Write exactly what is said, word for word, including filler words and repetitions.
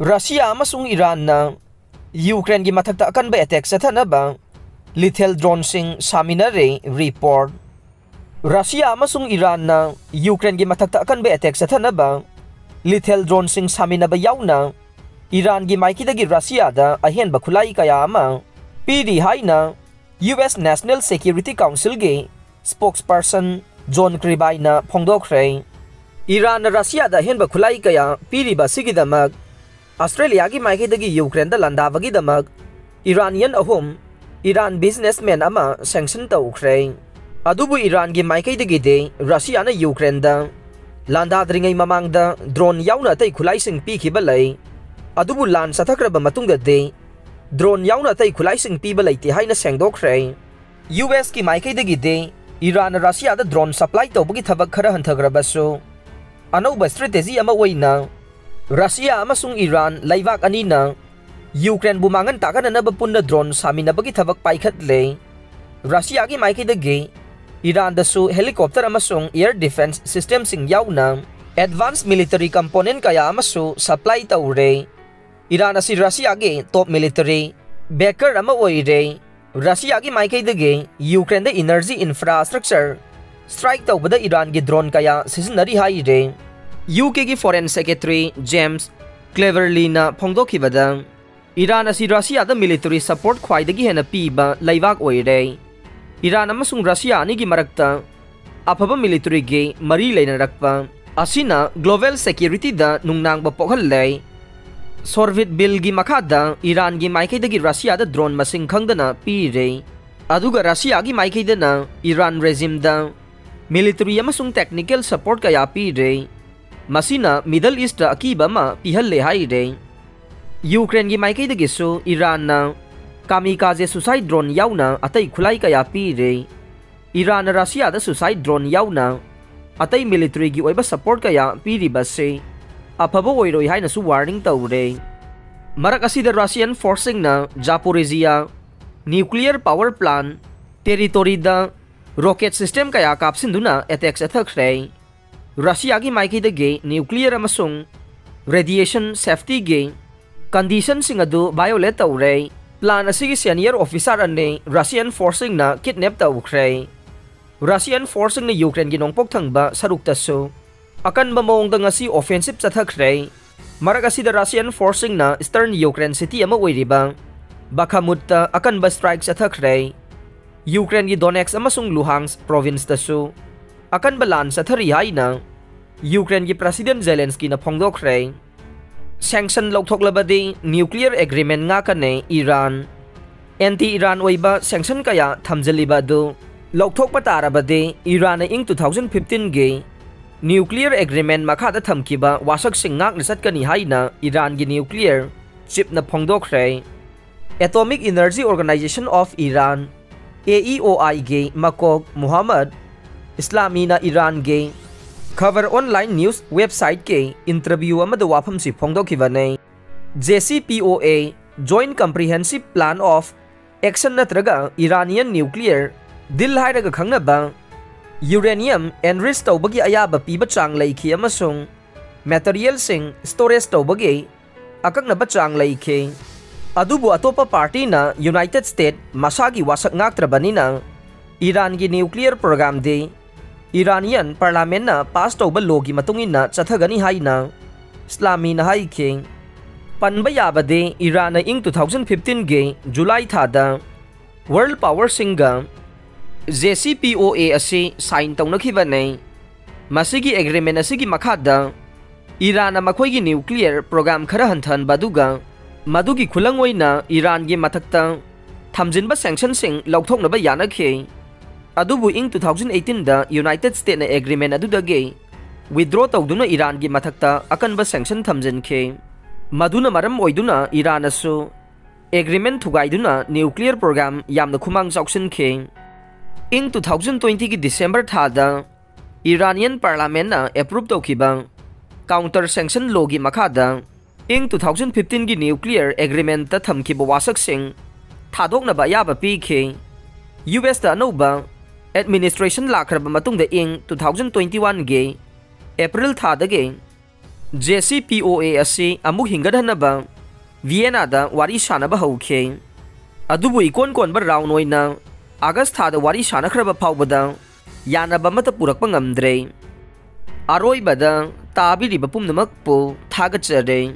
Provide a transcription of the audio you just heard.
Russia ꯑꯃꯁꯨꯡ ꯏꯔꯥꯟꯅ ꯌꯨꯀ꯭ꯔꯦꯟꯒꯤ ꯃꯊꯛꯇ ꯑꯀꯟꯕ ꯑꯦꯇꯦꯛ ꯆꯠꯊꯅꯕ ꯂꯤꯊꯦꯜ ꯗ꯭ꯔꯣꯟꯁꯤꯡ ꯁꯥꯃꯤꯟꯅꯔꯦ꯫ ꯔꯤꯄꯣꯔꯠ꯫ ꯔꯁꯤꯌꯥ ꯑꯃꯁꯨꯡ ꯏꯔꯥꯟꯅ ꯌꯨꯀ꯭ꯔꯦꯟꯒꯤ ꯃꯊꯛꯇ ꯑꯀꯟꯕ ꯑꯦꯇꯦꯛ ꯆꯠꯊꯅꯕ ꯂꯤꯊꯦꯜ ꯗ꯭ꯔꯣꯟꯁꯤꯡ ꯁꯥꯃꯤꯟꯅꯕ ꯌꯥꯎꯅ ꯏꯔꯥꯟꯒꯤ ꯃꯥꯏꯀꯩꯗꯒꯤ ꯔꯁꯤꯌꯥꯗ ꯑꯍꯦꯟꯕ ꯈꯨꯠꯂꯥꯏ ꯀꯌꯥ ꯑꯃ ꯄꯤꯔꯤ ꯍꯥꯏꯅ ꯌꯨ ꯑꯦꯁ National Security Councilꯒꯤ spokesperson ꯖꯣꯟ ꯀ꯭ꯔꯤꯕꯥꯏꯅ ꯐꯣꯡꯗꯣꯛꯈ꯭ꯔꯦ꯫ ꯏꯔꯥꯟꯅ ꯔꯁꯤꯌꯥꯗ ꯑꯍꯦꯟꯕ ꯈꯨꯠꯂꯥꯏ ꯀꯌꯥ ꯄꯤꯔꯤꯕ ꯑꯁꯤꯒꯤꯗꯃꯛ ꯑꯁꯇ꯭ꯔꯦꯂꯤꯌꯥꯒꯤ ꯃꯥꯏꯀꯩꯗꯒꯤ ꯌꯨꯀ꯭ꯔꯦꯟꯗ ꯂꯥꯟꯗꯥꯕꯒꯤꯗꯃꯛ ꯏꯔꯥꯅꯤꯌꯟ ꯑꯍꯨꯝ, ꯏꯔꯥꯟ businessman ꯑꯃ sanction ꯇꯧꯈ꯭ꯔꯦ꯫ ꯑꯗꯨꯕꯨ ꯏꯔꯥꯟꯒꯤ ꯃꯥꯏꯀꯩꯗꯒꯤꯗꯤ ꯔꯁꯤꯌꯥꯅ ꯌꯨꯀ꯭ꯔꯦꯟꯗ ꯂꯥꯟꯗꯥꯗ꯭ꯔꯤꯉꯩ ꯃꯃꯥꯡꯗ ꯗ꯭ꯔꯣꯟ ꯌꯥꯎꯅ ꯑꯇꯩ ꯈꯨꯠꯂꯥꯏꯁꯤꯡ ꯄꯤꯈꯤꯕ ꯂꯩ꯫ ꯑꯗꯨꯕꯨ ꯂꯥꯟ ꯆꯠꯊꯈ꯭ꯔꯕ ꯃꯇꯨꯡꯗꯗꯤ ꯗ꯭ꯔꯣꯟ ꯌꯥꯎꯅ ꯑꯇꯩ ꯈꯨꯠꯂꯥꯏꯁꯤꯡ ꯄꯤꯕ ꯂꯩꯇꯦ ꯍꯥꯏꯅ ꯁꯦꯡꯗꯣꯛꯈ꯭ꯔꯦ꯫ ꯌꯨ ꯑꯦꯁꯀꯤ ꯃꯥꯏꯀꯩꯗꯒꯤꯗꯤ ꯏꯔꯥꯟꯅ ꯔꯁꯤꯌꯥꯗ ꯗ꯭ꯔꯣꯟ supply ꯇꯧꯕꯒꯤ ꯊꯕꯛ ꯈꯔ ꯍꯟꯊꯈ꯭ꯔꯕꯁꯨ, ꯑꯅꯧꯕ strategy ꯑꯃ ꯑꯣꯏꯅ ꯔꯁꯤꯌꯥ ꯑꯃꯁꯨꯡ ꯏꯔꯥꯟ ꯂꯩꯕꯥꯛ ꯑꯅꯤꯅ ꯌꯨꯀ꯭ꯔꯦꯟꯕꯨ ꯃꯥꯡꯍꯟ ꯇꯥꯛꯍꯟꯅꯅꯕ ꯄꯨꯟꯅ ꯗ꯭ꯔꯣꯟ ꯁꯥꯃꯤꯟꯅꯕꯒꯤ ꯊꯕꯛ ꯄꯥꯏꯈꯠꯂꯦ꯫ ꯔꯁꯤꯌꯥꯒꯤ ꯃꯥꯏꯀꯩꯗꯒꯤ ꯏꯔꯥꯟꯗꯁꯨ helicopter ꯑꯃꯁꯨꯡ air defence systemꯁꯤꯡ ꯌꯥꯎꯅ advanced military component ꯀꯌꯥ ꯑꯃꯁꯨ supply ꯇꯧꯔꯦ꯫ ꯏꯔꯥꯟ ꯑꯁꯤ ꯔꯁꯤꯌꯥꯒꯤ top military backer ꯑꯃ ꯑꯣꯏꯔꯦ꯫ ꯔꯁꯤꯌꯥꯒꯤ ꯃꯥꯏꯀꯩꯗꯒꯤ ꯌꯨꯀ꯭ꯔꯦꯟꯗ energy infrastructure strike ꯇꯧꯕꯗ ꯏꯔꯥꯟꯒꯤ ꯗ꯭ꯔꯣꯟ ꯀꯌꯥ ꯁꯤꯖꯤꯟꯅꯔꯤ ꯍꯥꯏꯔꯦ꯫ ꯌꯨ ꯀꯦꯒꯤ foreign secretary ꯖꯦꯝꯁ ꯀ꯭ꯂꯦꯕꯔꯂꯤꯅ ꯐꯣꯡꯗꯣꯛꯈꯤꯕꯗ, ꯏꯔꯥꯟ ꯑꯁꯤ ꯔꯁꯤꯌꯥꯗ military support ꯈ꯭ꯋꯥꯏꯗꯒꯤ ꯍꯦꯟꯅ ꯄꯤꯕ ꯂꯩꯕꯥꯛ ꯑꯣꯏꯔꯦ꯫ ꯏꯔꯥꯟ ꯑꯃꯁꯨꯡ ꯔꯁꯤꯌꯥ ꯑꯅꯤꯒꯤ ꯃꯔꯛꯇ ꯑꯐꯕ militaryꯒꯤ ꯃꯔꯤ ꯂꯩꯅꯔꯛꯄ ꯑꯁꯤꯅ global securityꯗ ꯅꯨꯡꯅꯥꯡꯕ ꯄꯣꯛꯍꯜꯂꯦ꯫ ꯁꯣꯔꯚꯤꯠ ꯕꯤꯜꯒꯤ ꯃꯈꯥꯗ ꯏꯔꯥꯟꯒꯤ ꯃꯥꯏꯀꯩꯗꯒꯤ ꯔꯁꯤꯌꯥꯗ ꯗ꯭ꯔꯣꯟ ꯃꯁꯤꯡ ꯈꯪꯗꯅ ꯄꯤꯔꯦ, ꯑꯗꯨꯒ ꯔꯁꯤꯌꯥꯒꯤ ꯃꯥꯏꯀꯩꯗꯅ ꯏꯔꯥꯟ regimeꯗ military ꯑꯃꯁꯨꯡ technical support ꯀꯌꯥ ꯄꯤꯔꯦ꯫ ꯃꯁꯤꯅ Middle Eastꯇ ꯑꯀꯤꯕ ꯑꯃ ꯄꯤꯍꯜꯂꯦ ꯍꯥꯏꯔꯦ꯫ ꯌꯨꯀ꯭ꯔꯦꯟꯒꯤ ꯃꯥꯏꯀꯩꯗꯒꯤꯁꯨ ꯏꯔꯥꯟꯅ kamikaze suicide drone ꯌꯥꯎꯅ ꯑꯇꯩ ꯈꯨꯠꯂꯥꯏ ꯀꯌꯥ ꯄꯤꯔꯦ꯫ ꯏꯔꯥꯟꯅ ꯔꯁꯤꯌꯥꯗ suicide drone ꯌꯥꯎꯅ ꯑꯇꯩ militaryꯒꯤ ꯑꯣꯏꯕ support ꯀꯌꯥ ꯄꯤꯔꯤꯕꯁꯤ ꯑꯐꯕ ꯑꯣꯏꯔꯣꯏ ꯍꯥꯏꯅꯁꯨ warning ꯇꯧꯔꯦ꯫ ꯃꯔꯛ ꯑꯁꯤꯗ Russian forceꯁꯤꯡꯅ Zaporizhzhia nuclear power plant territoryꯗ rocket system ꯀꯌꯥ ꯀꯥꯞꯁꯤꯟꯗꯨꯅ attack ꯆꯠꯊꯈ꯭ꯔꯦ꯫ ꯔꯁꯤꯌꯥꯒꯤ ꯃꯥꯏꯀꯩꯗꯒꯤ nuclear ꯑꯃꯁꯨꯡ radiation safetyꯒꯤ conditionꯁꯤꯡ ꯑꯗꯨ violate ꯇꯧꯔꯦ꯫ Plant ꯑꯁꯤꯒꯤ senior officer ꯑꯅꯤ Russian forceꯁꯤꯡꯅ kidnap ꯇꯧꯈ꯭ꯔꯦ꯫ Russian forceꯁꯤꯡꯅ Ukraineꯒꯤ ꯅꯣꯡꯄꯣꯛ ꯊꯪꯕ ꯁꯔꯨꯛꯇꯁꯨ ꯑꯀꯟꯕ ꯃꯑꯣꯡꯗ ꯉꯁꯤ offensive ꯆꯠꯊꯈ꯭ꯔꯦ꯫ ꯃꯔꯛ ꯑꯁꯤꯗ Russian forceꯁꯤꯡꯅ eastern Ukraine city ꯑꯃ ꯑꯣꯏꯔꯤꯕ Bakhmutꯇ ꯑꯀꯟꯕ strike ꯆꯠꯊꯈ꯭ꯔꯦ꯫ Ukraineꯒꯤ Donetsk ꯑꯃꯁꯨꯡ Luhansk provinceꯇꯁꯨ ꯑꯀꯟꯕ ꯂꯥꯟ ꯆꯠꯊꯔꯤ ꯍꯥꯏꯅ Ukraineꯒꯤ President Zelenskyꯅ ꯐꯣꯡꯗꯣꯛꯈ꯭ꯔꯦ꯫ Sanction ꯂꯧꯊꯣꯛꯂꯕꯗꯤ nuclear agreement ꯉꯥꯛꯀꯅꯤ ꯏꯔꯥꯟ꯫ Anti Iran ꯑꯣꯏꯕ sanction ꯀꯌꯥ ꯊꯝꯖꯤꯜꯂꯤꯕ ꯑꯗꯨ ꯂꯧꯊꯣꯛꯄ ꯇꯥꯔꯕꯗꯤ ꯏꯔꯥꯟꯅ ꯏꯪ two thousand fifteenꯒꯤ nuclear agreement ꯃꯈꯥꯗ ꯊꯝꯈꯤꯕ ꯋꯥꯁꯛꯁꯤꯡ ꯉꯥꯛꯅ ꯆꯠꯀꯅꯤ ꯍꯥꯏꯅ ꯏꯔꯥꯟꯒꯤ nuclear chiefꯅ ꯐꯣꯡꯗꯣꯛꯈ꯭ꯔꯦ꯫ Atomic Energy Organization of Iran, AEOIꯒꯤ ꯃꯀꯣꯛ ꯃꯨꯍꯝꯃꯗ ꯏꯁꯂꯥꯃꯤꯅ ꯏꯔꯥꯟꯒꯤ Khabar Online news websiteꯀꯤ interview ꯑꯃꯗ ꯋꯥꯐꯝꯁꯤ ꯐꯣꯡꯗꯣꯛꯈꯤꯕꯅꯤ꯫ JCPOA, Joint Comprehensive Plan of Action ꯅꯠꯇ꯭ꯔꯒ Iranian Nuclear Deal ꯍꯥꯏꯔꯒ ꯈꯪꯅꯕ uranium enrich ꯇꯧꯕꯒꯤ ꯑꯌꯥꯕ ꯄꯤꯕ ꯆꯥꯡ ꯂꯩꯈꯤ ꯑꯃꯁꯨꯡ materialꯁꯤꯡ storage ꯇꯧꯕꯒꯤ ꯑꯀꯛꯅꯕ ꯆꯥꯡ ꯂꯩꯈꯤ꯫ ꯑꯗꯨꯕꯨ ꯑꯇꯣꯞꯄ partyꯅ United States ꯃꯁꯥꯒꯤ ꯋꯥꯁꯛ ꯉꯥꯛꯇ꯭ꯔꯕꯅꯤꯅ ꯏꯔꯥꯟꯒꯤ nuclear programꯗꯤ Iranian parliamentꯅ pass ꯇꯧꯕ lawꯒꯤ ꯃꯇꯨꯡ ꯏꯟꯅ ꯆꯠꯊꯒꯅꯤ ꯍꯥꯏꯅ ꯏꯁꯂꯥꯃꯤꯅ ꯍꯥꯏꯈꯤ꯫ ꯄꯟꯕ ꯌꯥꯕꯗꯤ ꯏꯔꯥꯟꯅ ꯏꯪ two thousand fifteenꯒꯤ July ꯊꯥꯗ world powerꯁꯤꯡꯒ JCPOA ꯑꯁꯤ sign ꯇꯧꯅꯈꯤꯕꯅꯤ꯫ ꯃꯁꯤꯒꯤ agreement ꯑꯁꯤꯒꯤ ꯃꯈꯥꯗ ꯏꯔꯥꯟꯅ ꯃꯈꯣꯏꯒꯤ nuclear program ꯈꯔ ꯍꯟꯊꯍꯟꯕ ꯑꯗꯨꯒ ꯃꯗꯨꯒꯤ ꯈꯨꯂꯪ ꯑꯣꯏꯅ ꯏꯔꯥꯟꯒꯤ ꯃꯊꯛꯇ ꯊꯝꯖꯤꯟꯕ sanctionꯁꯤꯡ ꯂꯧꯊꯣꯛꯅꯕ ꯌꯥꯅꯈꯤ꯫ ꯑꯗꯨꯕꯨ ꯏꯪ two thousand eighteenꯗ United Statesꯅ agreement ꯑꯗꯨꯗꯒꯤ withdraw ꯇꯧꯗꯨꯅ ꯏꯔꯥꯟꯒꯤ ꯃꯊꯛꯇ ꯑꯀꯟꯕ sanction ꯊꯝꯖꯤꯟꯈꯤ꯫ ꯃꯗꯨꯅ ꯃꯔꯝ ꯑꯣꯏꯗꯨꯅ ꯏꯔꯥꯟꯅꯁꯨ agreement ꯊꯨꯒꯥꯏꯗꯨꯅ nuclear program ꯌꯥꯝꯅ ꯈꯨꯃꯥꯡ ꯆꯥꯎꯁꯤꯟꯈꯤ꯫ ꯏꯪ two thousand twentyꯒꯤ December ꯊꯥꯗ Iranian parliamentꯅ approve ꯇꯧꯈꯤꯕ counter sanction lawꯒꯤ ꯃꯈꯥꯗ ꯏꯪ two thousand fifteenꯒꯤ nuclear agreementꯇ ꯊꯝꯈꯤꯕ ꯋꯥꯁꯛꯁꯤꯡ ꯊꯥꯗꯣꯛꯅꯕ ꯑꯌꯥꯕ ꯄꯤꯈꯤ꯫ USꯇ ꯑꯅꯧꯕ administration ꯂꯥꯛꯈ꯭ꯔꯕ ꯃꯇꯨꯡꯗ ꯏꯪ two thousand twenty oneꯒꯤ April ꯊꯥꯗꯒꯤ JCPOA ꯑꯁꯤ ꯑꯃꯨꯛ ꯍꯤꯡꯒꯠꯍꯟꯅꯕ ꯚꯤꯌꯦꯅꯥꯗ ꯋꯥꯔꯤ ꯁꯥꯅꯕ ꯍꯧꯈꯤ꯫ ꯑꯗꯨꯕꯨ ꯏꯀꯣꯟ ꯀꯣꯟꯕ ꯔꯥꯎꯟ ꯑꯣꯏꯅ ꯑꯥꯒꯁ ꯊꯥꯗ ꯋꯥꯔꯤ ꯁꯥꯅꯈ꯭ꯔꯕ ꯐꯥꯎꯕꯗ ꯌꯥꯅꯕ ꯑꯃꯠꯇ ꯄꯨꯔꯛꯄ ꯉꯝꯗ꯭ꯔꯦ꯫ ꯑꯔꯣꯏꯕꯗ ꯇꯥꯕꯤꯔꯤꯕ ꯄꯨꯝꯅꯃꯛꯄꯨ ꯊꯥꯒꯠꯆꯔꯤ꯫